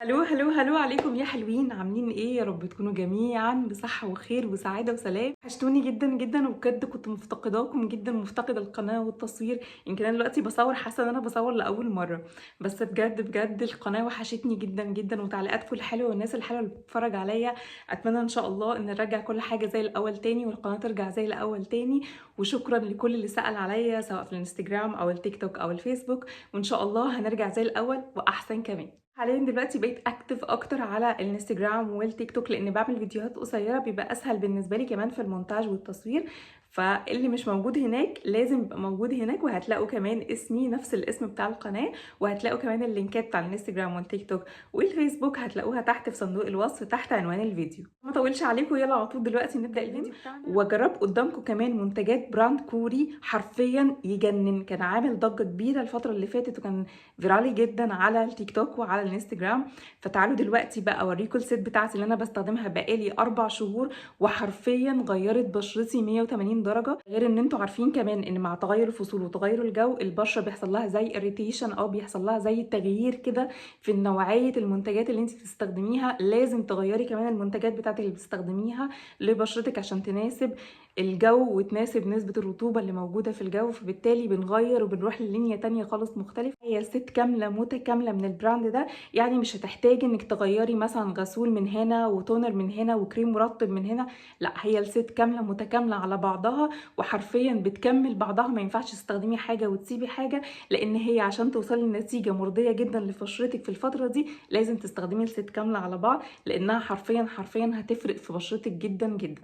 هلو هلو هلو عليكم يا حلوين، عاملين ايه؟ يا رب تكونوا جميعا بصحة وخير وسعادة وسلام. وحشتوني جدا جدا، وبجد كنت مفتقداكم جدا، مفتقدة القناة والتصوير. يمكن انا دلوقتي بصور حاسة ان انا بصور لأول مرة، بس بجد بجد القناة وحشتني جدا جدا، وتعليقاتكم الحلوة والناس الحلوة اللي بتتفرج عليا. اتمنى ان شاء الله ان نرجع كل حاجة زي الاول تاني، والقناة ترجع زي الاول تاني. وشكرا لكل اللي سأل عليا سواء في الانستجرام او التيك توك او الفيسبوك، وان شاء الله هنرجع زي الاول واحسن كمان. حاليا دلوقتي بقيت active اكتر على الانستجرام والتيك توك، لان بعمل فيديوهات قصيرة بيبقى اسهل بالنسبة لي كمان في المونتاج والتصوير. فاللي مش موجود هناك لازم يبقى موجود هناك، وهتلاقوا كمان اسمي نفس الاسم بتاع القناة، وهتلاقوا كمان اللينكات بتاع الانستجرام والتيك توك والفيسبوك هتلاقوها تحت في صندوق الوصف تحت عنوان الفيديو. ما اطولش عليكم، يلا على طول دلوقتي نبدا الفيديو بتاعنا. واجرب قدامكم كمان منتجات brand كوري حرفيا يجنن، كان عامل ضجه كبيرة الفترة اللي فاتت وكان viral جدا على التيك توك وعلى الانستجرام. فتعالوا دلوقتي بقى اوريكم ال set بتاعتي اللي انا بستخدمها بقالي 4 شهور، وحرفيا غيرت بشرتي 180 درجه. غير ان انتوا عارفين كمان ان مع تغير الفصول وتغير الجو البشرة بيحصل لها زي irritation او بيحصل لها زي تغيير كده في نوعية المنتجات اللي انت بتستخدميها. لازم تغيري كمان المنتجات بتاعتك اللي بتستخدميها لبشرتك عشان تناسب الجو وتناسب نسبة الرطوبة اللي موجودة في الجو، فبالتالي بنغير وبنروح للينيا تانية خالص مختلفة. هي set كاملة متكاملة من ال brand ده، يعني مش هتحتاجي انك تغيري مثلا غسول من هنا و toner من هنا وكريم مرطب من هنا، لا هي ال set كاملة متكاملة على بعضها وحرفيا بتكمل بعضها. ما ينفعش تستخدمي حاجة وتسيبي حاجة، لان هي عشان توصلي لنتيجة مرضية جدا لبشرتك في الفترة دي لازم تستخدمي ال set كاملة على بعض، لانها حرفيا حرفيا هتفرق في بشرتك جدا جدا.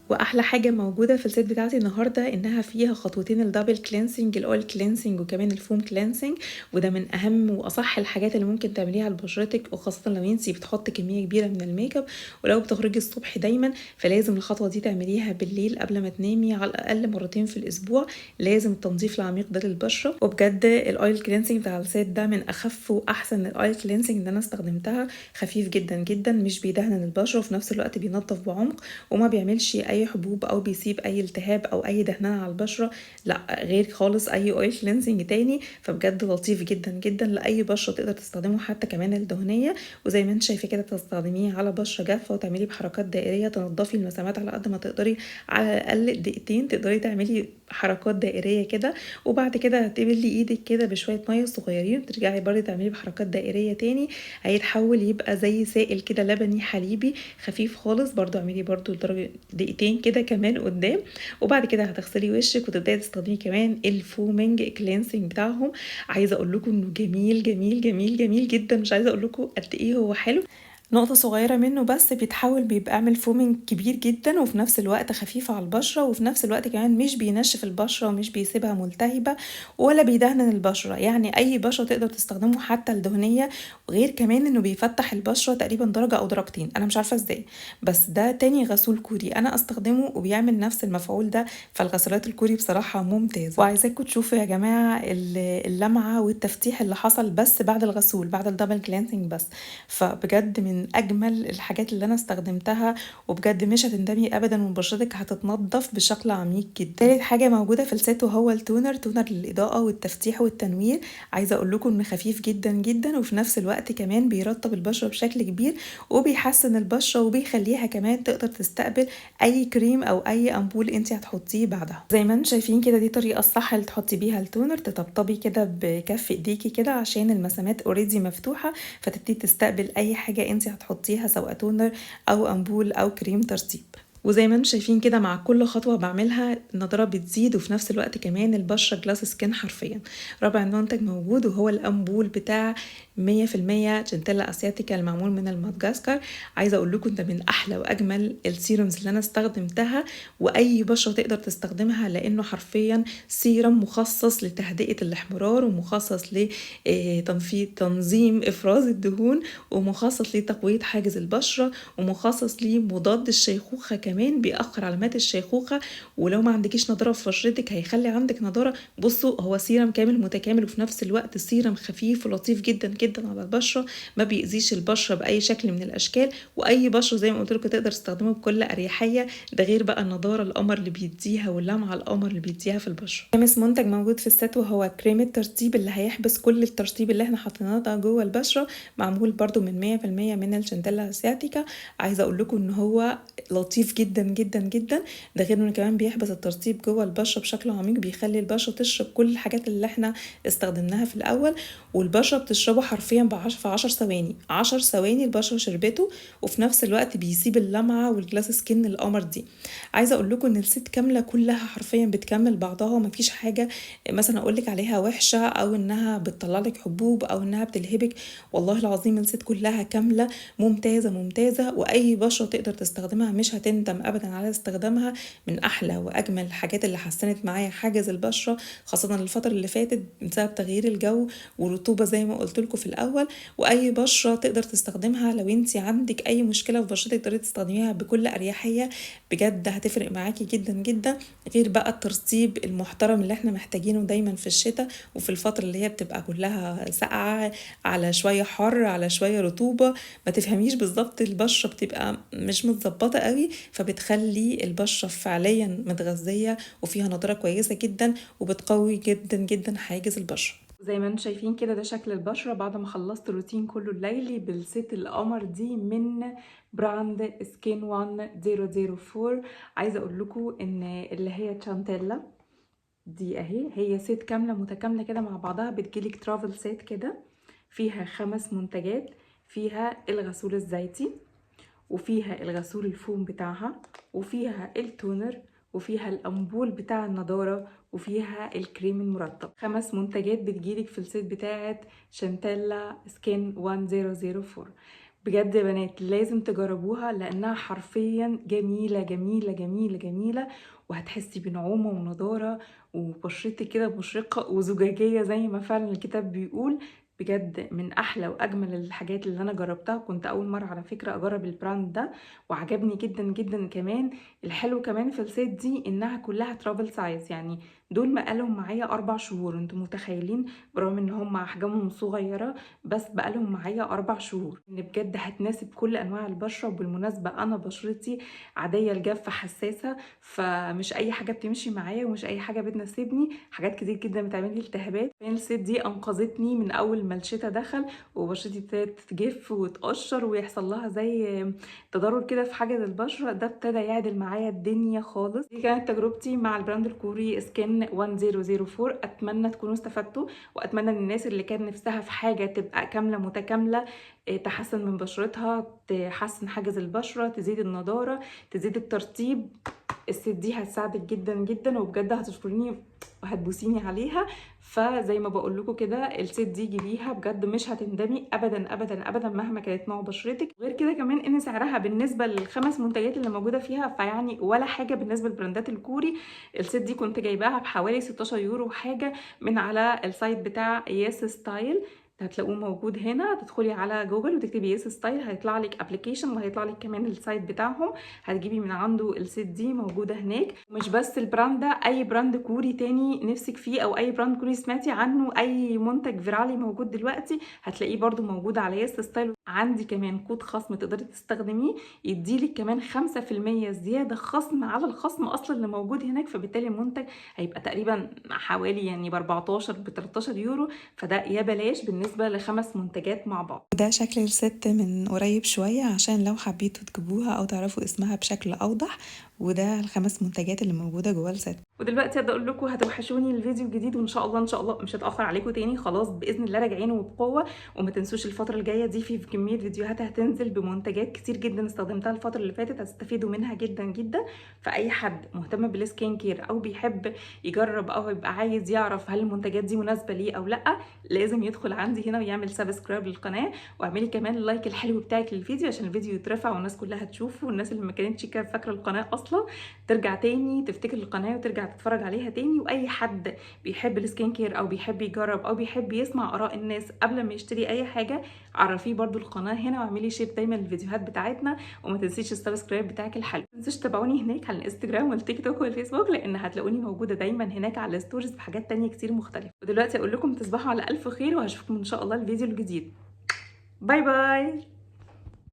واحلى حاجة موجودة في ال set بتاعتي النهارده انها فيها خطوتين ال double cleansing، ال oil cleansing وكمان ال foam cleansing، وده من اهم واصح الحاجات اللي ممكن تعمليها لبشرتك، وخاصة لو انتي بتحطي كمية كبيرة من الميك اب، ولو بتخرجي الصبح دايما فلازم الخطوة دي تعمليها بالليل قبل ما تنامي على الاقل مرتين في الاسبوع. لازم التنظيف العميق ده للبشره. وبجد ال oil cleansing بتاع ال set ده من اخف واحسن ال oil cleansing اللي انا استخدمتها، خفيف جدا جدا، مش بيدهن البشرة وفي نفس الوقت بينظف بعمق وما بيعملش اي حبوب او بيسيب اي التهاب او اي دهنه على البشرة، لا غير خالص اي oil cleansing تاني. فبجد لطيف جدا جدا لاي بشره تقدر تستخدمه، حتى كمان الدهنية. وزي ما انت شايفه كده تستخدميه على بشره جافة وتعملي بحركات دائريه، تنضفي المسامات على قد ما تقدري، على الاقل دقيقتين تقدري تعملي حركات دائريه كده، وبعد كده تبلي ايدك كده بشوية مية صغيرين، ترجعي برضه تعملي بحركات دائريه تاني، هيتحول يبقى زي سائل كده لبني حليبي خفيف خالص. برضه اعملي برضه لدرجة دقيقتين كده كمان قدام، وبعد كده هتغسلي وشك وتبداي تستخدمي كمان ال foaming cleansing بتاعهم. عايزه اقول لكم انه جميل جميل جميل جميل جدا، مش عايزه اقول لكم قد ايه هو حلو. نقطة صغيرة منه بس بيتحول بيبقى عامل foaming كبير جدا، وفي نفس الوقت خفيف على البشرة، وفي نفس الوقت كمان مش بينشف البشرة ومش بيسيبها ملتهبة ولا بيدهن البشرة، يعني أي بشرة تقدر تستخدمه حتى الدهنية. وغير كمان إنه بيفتح البشرة تقريبا درجة أو درجتين، أنا مش عارفة إزاي، بس ده تاني غسول كوري أنا أستخدمه وبيعمل نفس المفعول ده. فالغسولات الكوري بصراحة ممتازة. وعايزاكم تشوفوا يا جماعة اللمعة والتفتيح اللي حصل بس بعد الغسول، بعد ال double cleansing بس. فبجد من اجمل الحاجات اللي انا استخدمتها، وبجد مش هتندمي ابدا، وبشرتك هتتنضف بشكل عميق جدا. تالت حاجة موجودة في ال set وهو ال toner، toner للاضاءة والتفتيح والتنوير. عايزه اقول لكم انه خفيف جدا جدا، وفي نفس الوقت كمان بيرطب البشرة بشكل كبير وبيحسن البشرة وبيخليها كمان تقدر تستقبل اي كريم او اي امبول انت هتحطيه بعدها. زي ما انتم شايفين كده دي الطريقة الصح اللي تحطي بيها ال toner، تطبطبي كده بكف ايديكي كده عشان المسامات already مفتوحة، فتبتدي تستقبل اي حاجة انت هتحطيها سواء toner او امبول او كريم ترطيب. وزي ما انتم شايفين كده مع كل خطوة بعملها النضارة بتزيد، وفي نفس الوقت كمان البشرة glass skin حرفيا. رابع منتج موجود وهو الامبول بتاع 100% centella asiatica المعمول من المدغشقر. عايزه اقول لكم ده من احلى واجمل ال serums اللي انا استخدمتها، واي بشره تقدر تستخدمها، لانه حرفيا سيرم مخصص لتهدئه الاحمرار، ومخصص لتنفيذ تنظيم افراز الدهون، ومخصص لتقويه حاجز البشرة، ومخصص لمضاد الشيخوخة كمان. كمان بيأخر علامات الشيخوخة، ولو ما عندكيش نضاره في بشرتك هيخلي عندك نضاره. بصوا هو سيرم كامل متكامل، وفي نفس الوقت سيرم خفيف ولطيف جدا جدا على البشرة، ما بيأذيش البشرة باي شكل من الاشكال، واي بشره زي ما قلت لكم تقدر تستخدمه بكل اريحية. ده غير بقى النضارة القمر اللي بيديها واللمعه القمر اللي بيديها في البشرة. خامس منتج موجود في ال set وهو كريم الترطيب اللي هيحبس كل الترطيب اللي احنا حطيناه ده جوه البشرة، معمول برده من 100% من ال Centella asiatica. عايزه اقول لكم ان هو لطيف جدا جدا جدا، ده غير انه كمان بيحبس الترطيب جوه البشرة بشكل عميق، بيخلي البشرة تشرب كل الحاجات اللي احنا استخدمناها في الاول، والبشره بتشربه حرفيا في 10 ثواني، 10 ثواني البشرة شربته، وفي نفس الوقت بيسيب اللمعة وال glass skin القمر دي. عايزه اقول لكم ان ال set كاملة كلها حرفيا بتكمل بعضها، ومفيش حاجة مثلا اقول لك عليها وحشة او انها بتطلع لك حبوب او انها بتلهبك، والله العظيم ال set كلها كاملة ممتازة ممتازة، واي بشره تقدر تستخدمها مش هتندم ابدا على استخدامها. من احلى واجمل الحاجات اللي حسنت معايا حاجز البشرة، خاصة الفترة اللي فاتت بسبب تغيير الجو والرطوبة زي ما قلت لكم في الاول. واي بشره تقدر تستخدمها، لو انت عندك اي مشكلة في بشرتك تقدري تستخدميها بكل اريحية، بجد هتفرق معاكي جدا جدا. غير بقى الترطيب المحترم اللي احنا محتاجينه دايما في الشتاء وفي الفترة اللي هي بتبقى كلها ساقعه على شوية حر على شوية رطوبة، ما تفهميش بالظبط البشرة بتبقى مش متظبطه قوي، فبتخلي البشرة فعليا متغذيه وفيها نضاره كويسة جدا، وبتقوي جدا جدا حاجز البشرة. زي ما انتم شايفين كده ده شكل البشرة بعد ما خلصت الروتين كله الليلي بال set القمر دي من brand Skin 1004. عايزه اقول لكم ان اللي هي Centella دي اهي، هي set كاملة متكاملة كده مع بعضها، بتجيلك travel set كده فيها 5 منتجات، فيها الغسول الزيتي وفيها الغسول الفوم بتاعها وفيها ال toner وفيها الأمبول بتاع النضارة وفيها الكريم المرطب. 5 منتجات بتجيلك في ال set بتاعت Centella Skin 1004. بجد يا بنات لازم تجربوها لأنها حرفيا جميلة جميلة جميلة جميلة، وهتحسي بنعومة ونضارة وبشرتك كده مشرقة وزجاجية زي ما فعلا الكتاب بيقول. بجد من احلى واجمل الحاجات اللي انا جربتها، كنت اول مرة على فكرة اجرب ال brand ده وعجبني جدا جدا. كمان الحلو كمان في ال set دي انها كلها travel size، يعني دول بقالهم معايا 4 شهور، انتم متخيلين؟ برغم ان هم احجامهم صغيرة بس بقالهم معايا 4 شهور. ان بجد هتناسب كل انواع البشرة. وبالمناسبة انا بشرتي عادية الجافه حساسة، فمش اي حاجة بتمشي معايا ومش اي حاجة بتناسبني، حاجات كتير جدا بتعمل لي التهابات. ال set دي انقذتني من اول ما الشتا دخل وبشرتي ابتدت تجف وتقشر ويحصل لها زي تضرر كده في حاجز البشرة، ده ابتدى يعدل معايا الدنيا خالص. دي كانت تجربتي مع ال brand الكوري Skin 1004. اتمنى تكونوا استفدتوا، واتمنى ان الناس اللي كان نفسها في حاجة تبقى كاملة متكاملة، تحسن من بشرتها، تحسن حاجز البشرة، تزيد النضارة، تزيد الترطيب، ال set دي هتساعدك جدا جدا وبجد هتشكريني وهتبوسيني عليها. فزي ما بقول لكم كده ال set دي جيبيها بجد مش هتندمي ابدا ابدا ابدا مهما كانت نوع بشرتك. غير كده كمان ان سعرها بالنسبة للخمس منتجات اللي موجودة فيها فيعني ولا حاجة بالنسبة للبراندات الكوري. ال set دي كنت جايباها بحوالي 16 يورو وحاجه من على ال site بتاع YesStyle، هتلاقوه موجود هنا. تدخلي على جوجل وتكتبي YesStyle هيطلع لك application وهيطلع لك كمان ال site بتاعهم، هتجيبي من عنده ال set دي موجودة هناك. مش بس ال brand ده، اي brand كوري تاني نفسك فيه او اي brand كوري سمعتي عنه، اي منتج virally موجود دلوقتي هتلاقيه برده موجود على YesStyle. عندي كمان كود خصم تقدري تستخدميه يديلك كمان 5% زيادة خصم على الخصم اصلا اللي موجود هناك، فبالتالي المنتج هيبقى تقريبا حوالي يعني ب 14 ب 13 يورو، فده يا بلاش بالنسبة ل5 منتجات مع بعض. ده شكل ال set من قريب شوية عشان لو حبيتوا تجيبوها او تعرفوا اسمها بشكل اوضح، وده ال5 منتجات اللي موجودة جوه ال set. ودلوقتي هبدا اقول لكم هتوحشوني الفيديو الجديد، وان شاء الله ان شاء الله مش هتاخر عليكم تاني، خلاص باذن الله راجعين وبقوة. وما تنسوش الفترة الجاية دي في كمية فيديوهات هتنزل بمنتجات كتير جدا استخدمتها الفترة اللي فاتت، هتستفيدوا منها جدا جدا. فاي حد مهتم بال skin care او بيحب يجرب او يبقى عايز يعرف هل المنتجات دي مناسبة ليه او لا، لازم يدخل عندي هنا ويعمل subscribe للقناة، واعملي كمان ال like الحلو بتاعك للفيديو عشان الفيديو يترفع والناس كلها تشوفه، والناس اللي ما كانتش فاكره القناة اصلا ترجع تاني تفتكر القناة وترجع تتفرج عليها تاني. واي حد بيحب ال skin care او بيحب يجرب او بيحب يسمع اراء الناس قبل ما يشتري اي حاجة، عرفية برده القناة هنا، واعملي share دايما الفيديوهات بتاعتنا، وما تنسيش ال subscribe بتاعك الحلو. ما تنسوش تتابعوني هناك على الانستجرام والتيك توك والفيسبوك، لان هتلاقوني موجودة دايما هناك على ال stories بحاجات تانية كتير مختلفة. ودلوقتي اقول لكم تصبحوا على الف خير، وهشوفكم ان شاء الله الفيديو الجديد. bye bye.